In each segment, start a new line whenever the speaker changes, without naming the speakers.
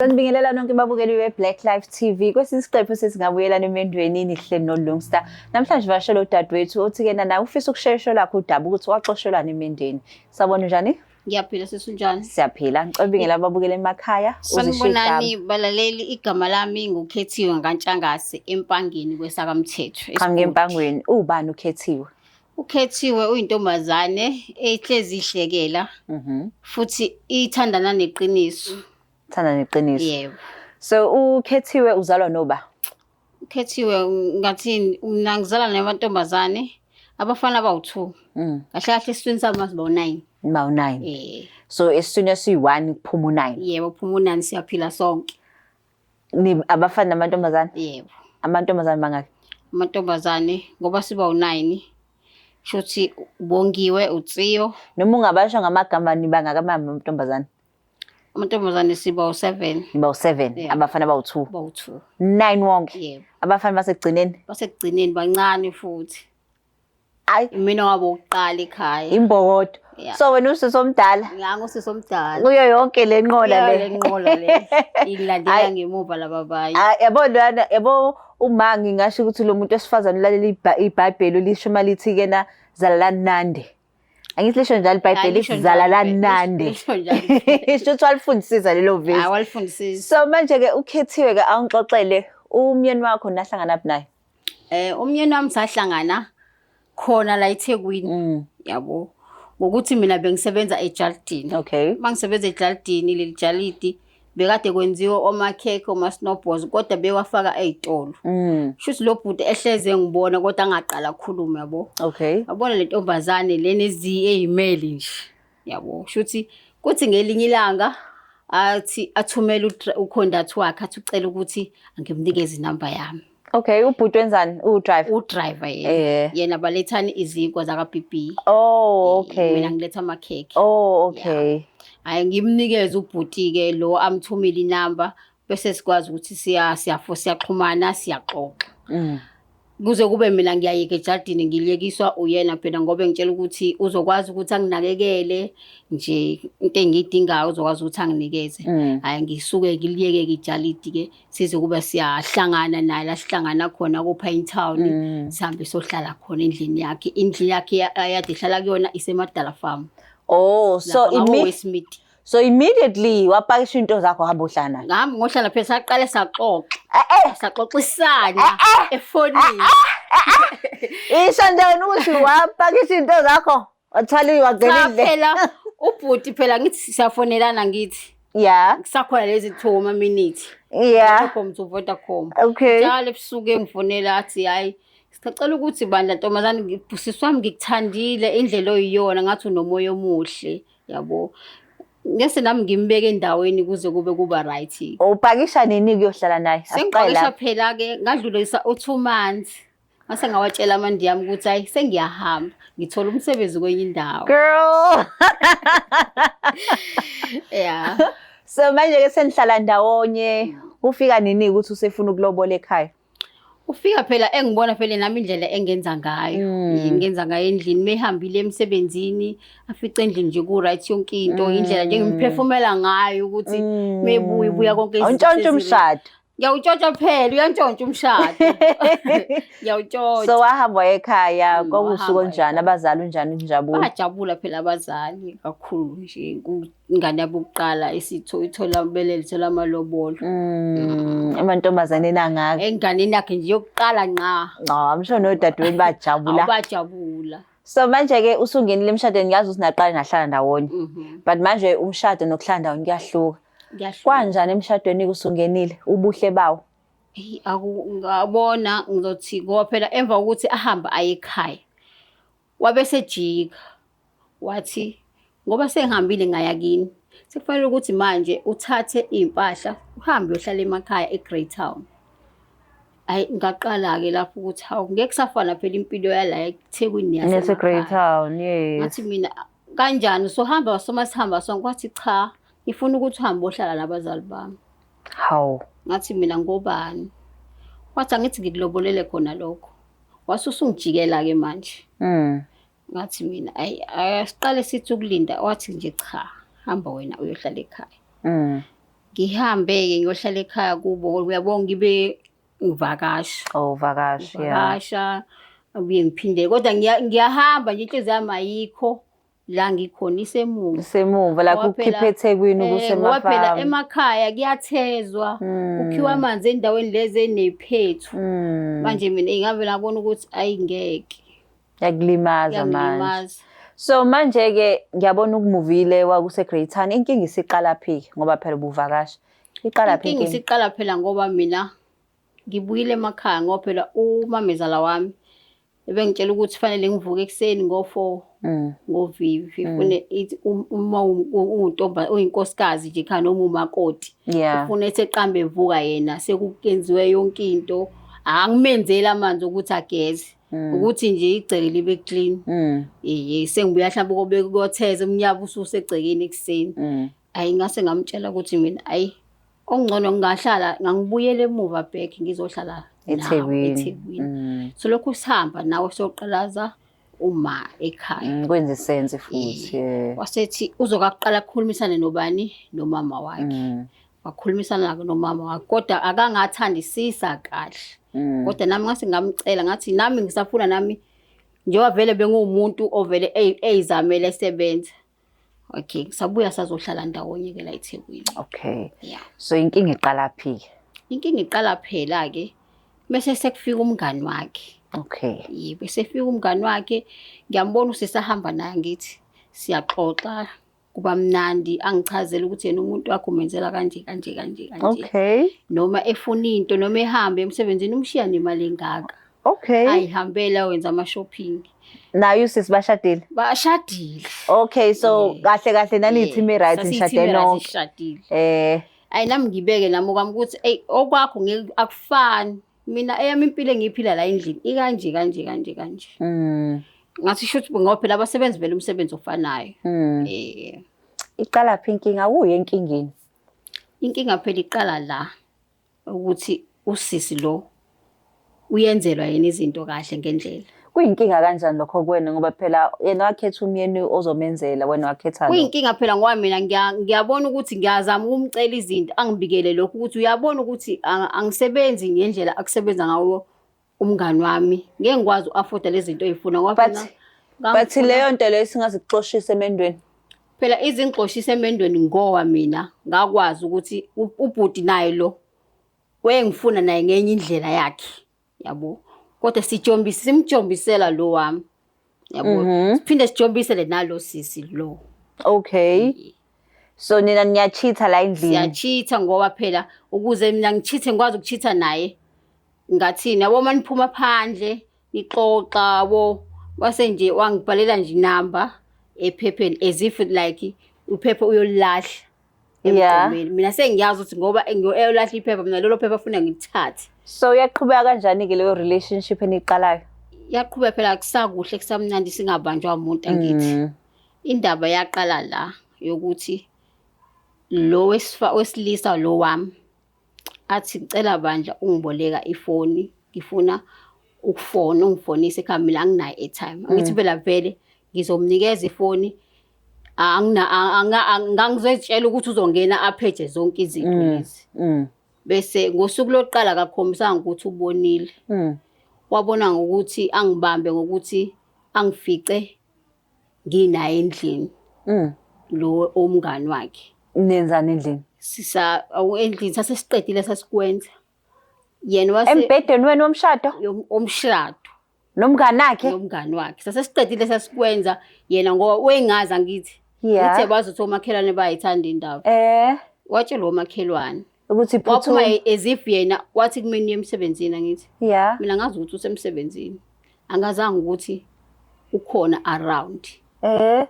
Sanibingelela nonke babukeli be-Black Life TV. Kwesinye isiqephu sesingabuyelana emendweni nihleli noLungsta. Namhlanje vashela udadewethu othi-ke naye ufisa ukushesha lakho udaba ukuthi waxoshelwani emendweni. Sabona njani?
Ngiyaphila sisi, unjani?
Siyaphila. Ngicela ubingela ababukeli emakhaya. Uzisho igama.
Sanibonani balaleli, igama lami nguKhethiwe Ngantshangase eMpangeni kwesakamthetho.
Qhamuka eMpangweni. Ubani uKhethiwe?
UKhethiwe uyintombazane ehlezi ihlekela futhi ithandana neqiniso.
Thanda neqiniso.
Yebo.
So uKhethiwe uzalwa noba?
UKhethiwe ngathini, mina ngizalwa namantombazane, abafana bawu-2. Kahle kahle esiswini sami bawu-9.
Bawu-9.
Eh.
So esiswini esiyi-1 kuphuma u-9.
Yebo, kuphuma u-9, siyaphila sonke.
Ni abafana namantombazane?
Yebo.
Amantombazane bangaki?
Amantombazane ngoba siba u-9. Shuthi uBongiwe, uTsiyo.
Noma ungabasho ngamagama nibangaki amantombazane?
Amantombazane siba u-7.
Niba u-7,
Yeah.
abafana bawu-2.
Bawu-2.
9 wonke.
Yebo.
Abafana basekugcineni.
Basekugcineni bancane futhi.
Ayi,
Mina wabo wokuqala ekhaya.
imbokodo.
Yeah.
So wena usisi omdala
Ngangusisi omdala.
kuyo yonke le nqola
Kuyo
le.
le nqola le. Ingilandela
Ayi.
ngemuva laba abanye.
Ah, yabo lana, yabo uma ngingasho ukuthi lo muntu wesifazane ulalela iBhayibheli lisho uma lithi ke na zalalani nande. Angithi lisho njalo iBhayibheli
Lisho
lithi
njalo
zalalani
iBhayibheli,
nande.
lisho njalo.
Isho ukuthi walifundisisa lelo vesi.
Hayi, walifundisisa.
So manje ke ukhethiwe ke awungixoxele umyeni wakho nahlangana phi naye?
Umyeni wami sahlangana khona la eThekwini. Yabo. Ngokuthi mina bengisebenza eJardini. Uma ngisebenza eJardini, leli jalidi bekade kwenziwa omakhekhe, oma-snowballs, kodwa bewafaka ey'tolo. Shuthi lo bhuti ehleze ngibona kodwa angaqala ukukhuluma, yabo. Yabona le ntombazane lena eyimele nje. Yabo. Shuthi kuthi ngelinye ilanga athi athumele uconduct wakhe athi ucela ukuthi angimnikeze inamba yami.
Okay, ubhuti wenzani? U-driver?
U-driver yena. Yena balethani izinkwa zaka BB.
Oh, okay.
Mina ngiletha amakhekhe.
Oh, okay.
Yeah. Hayi, ngimnikeze ubhuti ke lo amthumile inamba bese sikwazi ukuthi siyaxhumana, siyaxoxa. Kuze kube mina ngiyayeka ejardini ngiliyekiswa uyena phela ngoba ngitshela ukuthi uzokwazi ukuthi anginakekele nje into engiyidingayo uzokwazi ukuthi anginikeze. Hayi, ngisuke ngiliyeke ijalidi ke size kube siyahlangana naye la sihlangana khona ku Pinetown. Sihambe sohlala khona endlini yakhe. Indlu yakhe ayade ihlala kuyona iseMadala Farm.
Oh, so
Lapha ngako Westmead.
So immediately wapakisha into zakho hamba uhlala naye.
Ngihamba ngohlala phela saqale saxoxa. Saxoxisana efonini.
Isho nje wena ukuthi wapakisha into zakho wathwala
Cha
wagcinile.
phela ubhuti phela ngithi siyafonelana ngithi. Kusakhona lezi 2 minutes. Vodacom to Vodacom. Njalo ebusuku engifonela athi hayi sicela ukuthi bandla ntombazane sisi wami ngikuthandile indlela oyiyona ngathi unomoya omuhle yabo. Ngese nami ngimbeke endaweni kuze kube kuba right.
Upakisha nini kuyohlala naye? Asiqale
Sengipakisha
lapho.
phela ke ngadlulisa u2 months. Ngase ngawatshela amandi yami ukuthi hayi sengiyahamba ngithola umsebenzi kwenye indawo.
Girl.
Yeah.
So manje ke senihlala ndawonye ufika nini ukuthi usefuna ukulobola ekhaya?
Ufika phela engibona phela nami indlela engenza ngayo. Ngenza ngayo endlini mehambile emsebenzini afice endlini nje ku right yonke into indlela nje ngimphefumela ngayo ukuthi mebuya ubuya konke izinto
Awuntshontsha
seziri-
umshado.
Ngiyawutshontsha phela, uyantshontsha umshado. Ngiyawutshontsha.
So wahamba ekhaya, kwakuwusuku
Wahamba
onjani,
ekhaya.
abazali unjani injabulo?
Bajabula phela abazali kakhulu nje ingane yabo yokuqala isitho ithola ubelele ithola amalobolo.
Amantombazaneni angaka.
Enganeni yakhe nje yokuqala ngqa.
Cha, I'm sure nodadewenu bajabula.
Bajabula.
So manje ke usungenile emshadweni ngiyazi ukuthi naqala nahlala ndawonye. But manje umshado nokuhlala ndawonye kuyahluka.
Kuyahluka.
Kwanjani emshadweni usungenile ubuhle bawo?
Eyi, ngabona ngizothi ngoba phela emva kokuthi ahambe aye ekhaya wabe sejika wathi ngoba sengihambile ngaya kini sekufanele ukuthi manje uthathe iy'mpahla uhambe uyohlala emakhaya eGreytown. Hhayi, ngaqala-ke lapho ukuthi hawu ngeke kusafana phela impilo yala eThekwini
Nase
neyasemakhaya.
Greytown, yes.
Ngathi mina kanjani sohamba soma sihamba sonke, wathi cha ngifuna ukuthi uhambe ohlala nabazali bami.
Hawu.
Ngathi mina ngobani? Wathi angithi ngikulobolele khona lokho. Wase usungijikela-ke manje. Ngathi mina ayi asiqale sithi ukulinda, wathi nje cha hamba wena uyohlala ekhaya. Ngihambe-ke ngiyohlala ekhaya kubo, uyabo ngibe ngivakasha.
Oh, vakasha, yeah.
Ngivakasha, ngibuye ngiphinde kodwa ngiyahamba nje inhliziyo yami ayikho la ngikhona isemuva.
Isemuva la
Ngoba phela,
kukhipha eThekwini
ngoba phela
kusemafamu.
emakhaya kuyathezwa, kukhiwa amanzi endaweni lezi enephethu. Manje mina ngavele ngabona ukuthi ayi ngeke.
Yakulimaza manje.
Kuyangilimaza.
So manje-ke ngiyabona ukumuvile wakuse-Greytown, inkinga isiqala phi-ke ngoba phela ubuvakasha. Iqala phi
Inkinga
inkinga?
isiqala phela ngoba mina ngibuyile emakhaya ngoba phela umamezala wami ebengitshela ukuthi fanele ngivuke ekuseni ngo-4 ngovivi fune ithi uma uwuntomba uyinkosikazi nje ekhaya noma umakoti ufuna ethi eqambe evuka yena sekukenziwe yonke into, angimenzeli amanzi ukuthi ageze, ukuthi nje igceke libe clean. Sengibuya mhlawumbe kobe kuyotheza umnyaka ususegcekeni ekuseni. Ayi ngase ngamtshela ukuthi mina ayi okungcono ngingahlala ngangibuyela emuva back ngizohlala nawe
eThekwini.
eThekwini. So lokhu sihamba nawe soqalaza uma ekhaya.
Kwenza isense futhi.
Wasethi uzokaqala ukukhulumisana nobani, nomama wakhe. Wakhulumisana nomama wakhe kodwa akangathandisisa kahle. Kodwa nami ngase ngamcela ngathi nami ngisafuna nami njengoba vele benguwumuntu ovele eyizamele esebenza. Okay, sabuya sazohlala ndawonye ke la eThekwini.
Okay.
Yeah.
So inkinga iqala phi?
Inkinga iqala phela ke bese sekufika umngani wakhe.
Okay.
Yebo, sefika umngani wakhe, ngiyambona usesahamba naye ngithi siyaxoxa kuba mnandi angichazele ukuthi yena umuntu wakhe umenzela kanje kanje kanje kanje.
Okay.
Noma efuna into noma ehamba emsebenzini umshiya nemali engaka.
Okay.
Ayihambela wenza ama shopping.
Naye usisi bashadile?
Bashadile.
Okay, so kahle kahle nani team right nishade nonke.
Sishadile. Ayi nami ngibeke nami okwami ukuthi ey okwakho ngeke akufani. Mina eyami impilo engiyiphila la endlini ikanje kanje kanje kanje. Ngathi shuthi ngoba phela abasebenzi vele umsebenzi ofanayo.
Iqala phi inkinga? Awuye enkingeni.
Inkinga phela iqala la ukuthi usisi lo uyenzelwa yena izinto kahle ngendlela.
Kuyinkinga kanjani lokho kuwena ngoba phela yena wakhetha umyeni ozomenzela wena wakhetha lo.
Kuyinkinga phela ngoba mina ngiyabona ukuthi ngiyazama ukumcela izinto angibikele lokho ukuthi uyabona ukuthi angisebenzi ngendlela akusebenza ngawo umngani wami. Ngeke ngikwazi uku-afforda lezi zinto oyifuna ngoba
But
phela
but
ngangifuna
leyo nto leyo singazikuxoshisa emendweni.
Phela izingixoshisa emendweni ngoba mina ngakwazi ukuthi ubhuti naye lo wayengifuna naye ngenye indlela yakhe, yabo. Kodwa simjombisela lo wami, yabo. Siphinde sijombisele nalo sisi lo.
Okay. So nina niyachitha la endlini.
Siyachitha ngoba phela ukuze mina ngichithe ngikwazi ukuchitha naye. Ngathini yabo uma niphuma phandle nixoxa yabo wase nje wangibhalela nje inamba ephepheni as if like uphepha uyolilahla. Emgqomeni. Mina sengiyazi ukuthi ngoba eyolahla iphepha mina lelo phepha funa ngilithathe.
So yaqhubeka kanjani ke leyo relationship eniqalayo?
Yaqhubeka phela kusakuhle kusamnandi singabanjwa umuntu angithi. Indaba yaqala la yokuthi lo wesilisa lo wami athi ngicela bandla ungiboleka ifoni ngifuna ukufona ungifonise ekhaya mina anginayo airtime. Angithi phela vele ngizomnikeza ifoni ngangizotshela ukuthi uzongena apheje zonke izinto lezi. Bese ngosuku lokuqala akakhombisanga ukuthi ubonile. Wabona ngokuthi angibambe ngokuthi angifice nginaye endlini. Lo omngani wakhe.
Nenzani endlini?
Sisa endlini sasesiqedile sasikwenza. Yena wase
embhedeni wenu womshado?
Omshado.
Nomngani wakhe?
Nomngani wakhe. Sasesiqedile sasikwenza yena ngoba wengazi angithi. Uthe bazi ukuthi omakhelwane bayayithanda indaba. Watshela omakhelwane.
Ukuthi
Waphuma
phuthu.
as if yena wathi kumina uye emsebenzini angithi. Mina ngazi ukuthi usemsebenzini. Angazange ukuthi ukhona around.
And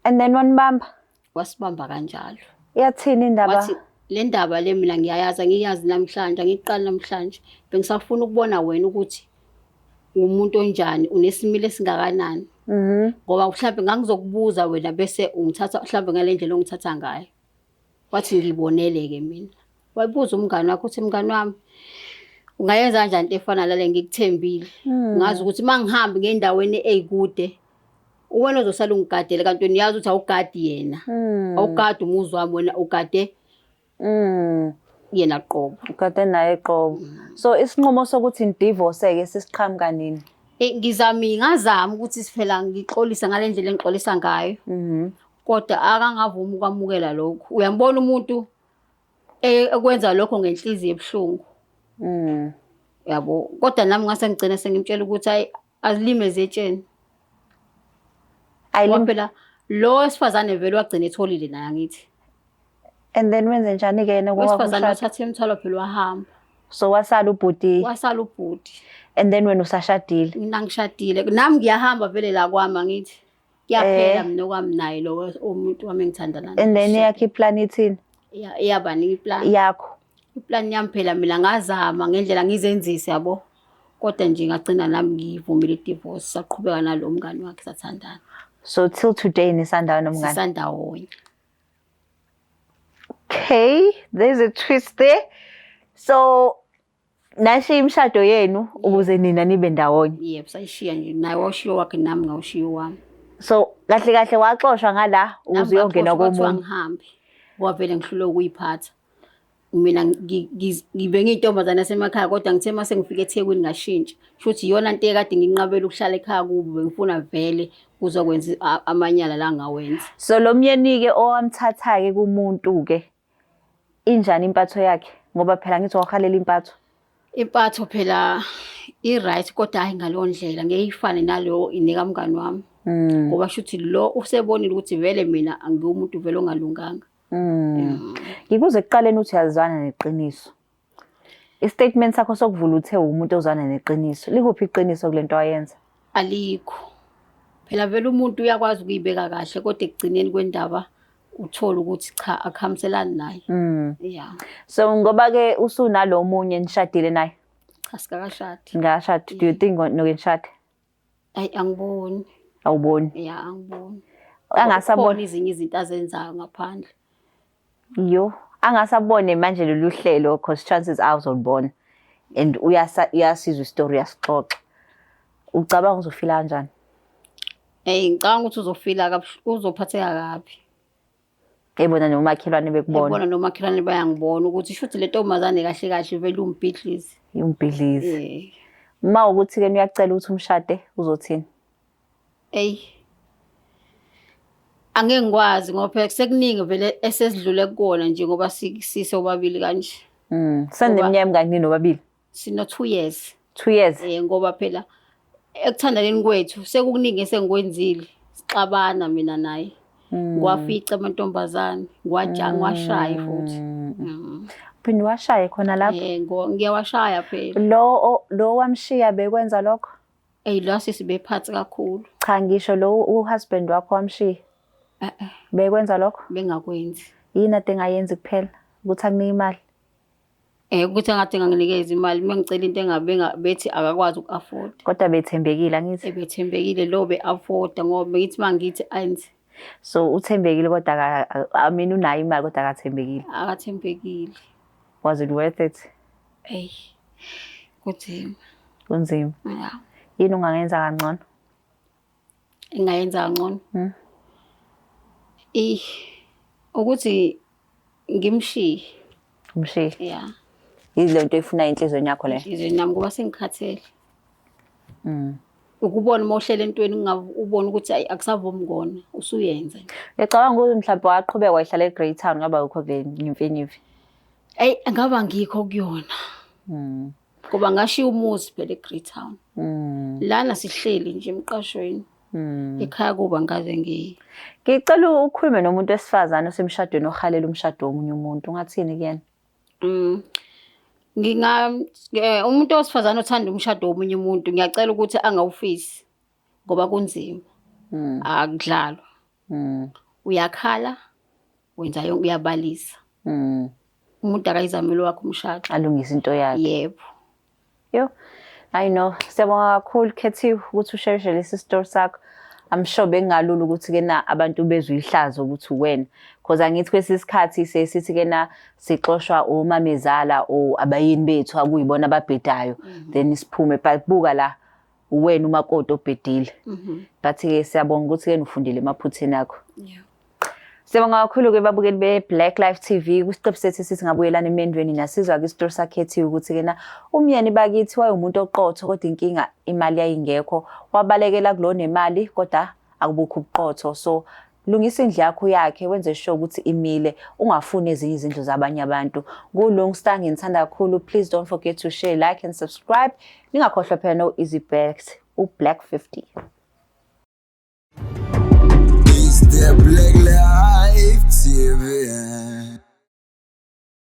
then wanibamba?
Wasibamba kanjalo.
Yathini indaba?
Wathi le ndaba le mina ngiyayazi, angiyazi namhlanje, angiqali namhlanje. Bengisafuna ukubona wena ukuthi umuntu onjani, unesimilo esingakanani. Ngoba mhlawumbe ngangizokubuza wena bese ungithatha mhlawumbe ngale ndlela ongithatha ngayo. Wathi ngibonele ke mina. Wayibuza umngani wakhe uthi mngani wami ungayenza kanjani into efana nale ngikuthembile. Ngazi ukuthi mangihamba ngendaweni eyikude wena uzosala ungigadele kanti wena uyazi ukuthi awugadi yena. Awugadi umuzi wami wena ugade Yena qobo.
Ukade naye qobo. So isinqumo sokuthi nidivorce-ke sisiqhamuka nini?
Ngizami ngazama ukuthi phela ngixolise ngale ndlela engixolisa ngayo. Kodwa akangavumi ukwamukela lokho. Uyambona umuntu ekwenza lokho ngenhliziyo ebuhlungu. Yabo. Kodwa nami ngase ngigcina sengimtshela ukuthi hayi azilime zetsheni. Ngoba phela lo wesifazane vele wagcina etholile naye angithi.
And then wenze njani-ke yena
Wesifazane wathatha imithwalo phela wahamba.
So wasala ubhuti.
Wasala ubhuti.
And then wena usashadile.
Mina ngishadile. Nami ngiyahamba vele la kwami angithi. Kuyaphela mina okwami naye lo umuntu wami engithandana
naye. And then yakho iplan ithini?
Iyabani iplan?
Yakho.
Iplan yami phela mina ngazama ngendlela ngizenzise yabo. Kodwa nje ngagcina nami ngiyivumile i-divorce, saqhubeka nalo mngani wakhe sathandana.
So till today nisandawo nomngani?
Sisandawonye.
Okay, there's a twist there. So nashiya imishado yenu ukuze nina nibe ndawonye.
Yebo, sayishiya nje naye washiya wakhe nami ngawushiya wami.
So kahle kahle waxoshwa ngala ukuze uyongena komunye.
Ngihambe. Ngoba vele ngihlulwe ukuyiphatha. Mina ngibe ngiyintombazane yasemakhaya kodwa ngithe uma sengifika eThekwini ngashintsha. Shuthi iyona nto ekade nginqabela ukuhlala ekhaya kubo, bengifuna vele kuzokwenza amanyala la ngawenza.
So lo myeni-ke owamthatha-ke kumuntu-ke, injani impatho yakhe? Ngoba phela ngithi wahalela impatho.
Impatho phela i-right kodwa hhayi ngaleyo ndlela, ngeke ifane naleyo inika mngani wami. Ngoba shuthi lo usebonile ukuthi vele mina angiwumuntu vele ongalunganga.
Ngikuze ekuqaleni uthi uyazwana neqiniso. I-statement sakho sokuvula uthe umuntu ozwana neqiniso. Likuphi iqiniso kule nto ayenza?
Alikho. Phela vele umuntu uyakwazi ukuyibeka kahle kodwa ekugcineni kwendaba uthola ukuthi cha akuhambiselani naye. Yeah.
So ngoba ke usunalo omunye nishadile naye?
Cha sikakashadi.
Ngashadi. Do you think noke nishade?
Ayi angiboni.
Awuboni?
Yeah, angiboni.
Angasaboni
ezinye izinto azenzayo ngaphandle.
Yo, angasabone manje lolu hlelo because chances are uzolibona. And uyasizwa istory uyasixoxa. Ucabanga uzofila kanjani?
Hey, ngicabanga ukuthi uzofila uzophatheka kabi.
Ebona nomakhelwane bekubona.
Ebona nomakhelwane bayangibona ukuthi shuthi le ntombazane kahle kahle vele umbhidlizi.
Umbhidlizi. Uma ukuthi ke uyacela ukuthi umshade uzothini?
Ey. Angeke ngikwazi ngoba phela sekuningi vele esesidlule kukona nje ngoba sisobabili kanje.
Seneminyaka emingaki nobabili?
Sino 2 years.
2 years.
Ngoba phela ekuthandaneni kwethu sekukuningi esengikwenzile. Sixabana mina naye. Ngwafica amantombazane, ngwashaya futhi.
Phinde washaye khona lapho?
Ngiyawashaya phela.
Lo wamshiya bekwenza lokho?
Ey la sisi bephatsi kakhulu.
Cha ngisho lo uhusband wakho wamshiya. Bekwenza lokho?
Bengakwenzi.
Yini ade engayenzi kuphela ukuthi akunike imali?
Ukuthi angathi nganginikeza imali uma ngicela into engabe bethi akakwazi uku-afford.
Kodwa bethembekile angithi?
Ebethembekile lo be-afforda ngoba ngithi mangithi anzi.
So uthembekile kodwa I mean unayo imali kodwa akathembekile.
Akathembekile.
Was it worth it?
Ey. Kunzima.
Kunzima.
Yeah.
Yini ungayenza kangcono?
Engayenza kangcono? Ukuthi ngimshiye.
Umshiye?
Yeah.
Yile nto oyifuna enhliziyweni yakho le?
Enhliziyweni yami ngoba sengikhathele. Ukubona uma uhlele entweni ubone ukuthi ayi akusavumi kona usuyenza.
Ngicabanga ukuthi mhlawumbe waqhubeka wayihlala eGreytown ngaba ukho kule nyimfinyifi.
Ey ngaba ngikho kuyona. Ngoba ngashiya umuzi phela eGreytown. Lana sihleli nje emqashweni. Ekhaya kuba ngaze ngiye.
Ngicela ukhulume nomuntu wesifazane osemshadweni ohalela umshado womunye umuntu. Ungathini kuyena?
Umuntu wesifazane othanda umshado womunye umuntu ngiyacela ukuthi angawufisi ngoba kunzima. Akudlalwa. Uyakhala, wenza yonke uyabalisa. Umuntu akayizamele wakhe umshado.
Alungise into yakhe.
Yebo.
Yo, I know. Siyabonga kakhulu Khethiwe ukuthi ushare lesi story sakho. I'm sure bengalula ukuthi ke na abantu bezwe ihlazo ukuthi wena. Because angithi kwesinye isikhathi sesithi ke na sixoshwa omamezala o abayini bethu akuyibona ababhedayo. Then siphume but buka la wena umakoti obhedile. But ke siyabonga ukuthi ke ufundile emaphutheni akho.
Yeah.
Siyabonga kakhulu-ke babukeli be-Black Life TV kwisiqephu sethu esithi ngabuyelana emendweni. Nasizwa-ke isitori sakhethiwe ukuthi-ke na umyeni bakithi wayewumuntu oqotho, kodwa inkinga imali yayingekho, wabalekela kulo nemali kodwa akubukho ubuqotho. So lungisa indlu yakho yakhe, wenze sure ukuthi imile, ungafuni ezinye izindlu zabanye abantu. Ngulungstar, nginithanda kakhulu. Please don't forget to share, like and subscribe. Ningakhohlwa phela no-Easy Backs u-Black 50.
It's the Black Life TV.